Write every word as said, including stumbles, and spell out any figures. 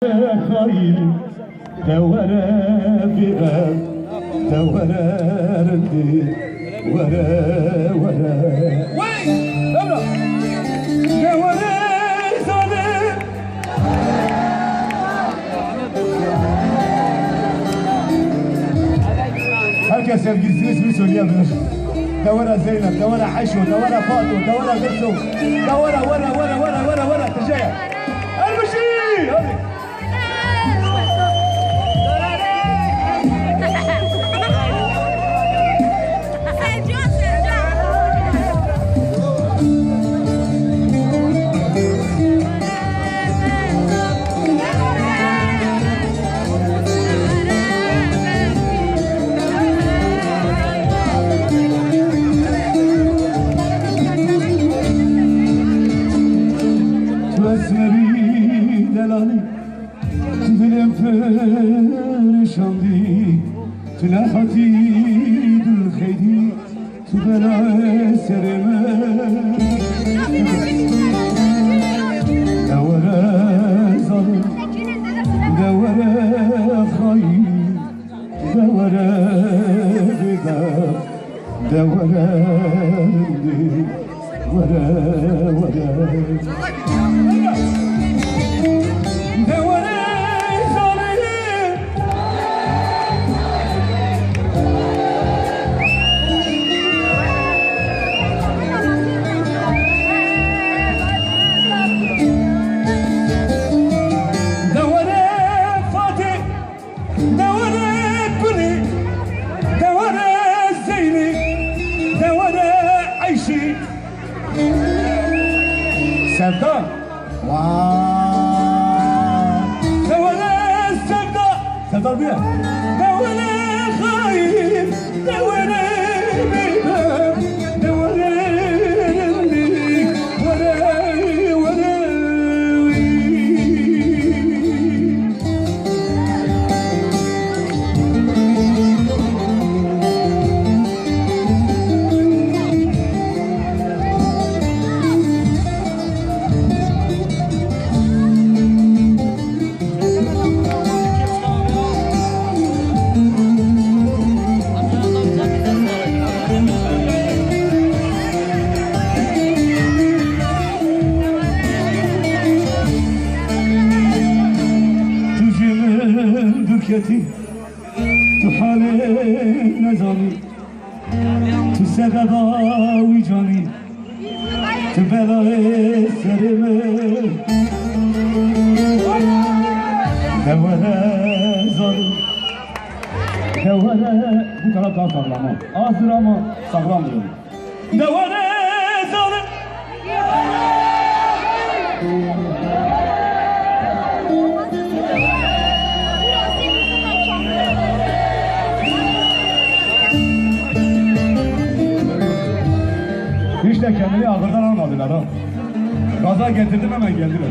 Xayîn, de were bêxem, de were rindî, were, were. Wey! Emre! De were zalim! Herkes sevgilisini ismini söyleyebilir. De were Zeynep, de were Ayşo, de were Fato, de were Gülsüm, de were, were, were, were, were, were, Tije. Ermişi! Hadi. Tu esmerî delalî, tu dilê min perişandî, tu nehatî dil xeydî, tu belayê serê min. De were zalim, de were xayîn, de were bêdar, de were rindî, were, were. De were zalim. De were Fatih. De were Gulî, de were Zeynî, de were Eyşî. Sevda. Vay. De were Sevda. Sevda bûye. De were xayîn, de were bêdem, de were rindî, were, were wî. Tu ji min dûr ketî. Tu halê nezanî, tu sebeba wî canî, tu belayê serê min. De were zalim, de were, bu taraf daha sağlam ha. Azdır ama sağlamdır. De were zalim. Hiç de kendini ağırdan almadılar ha. Gaza getirdim, hemen geldiler.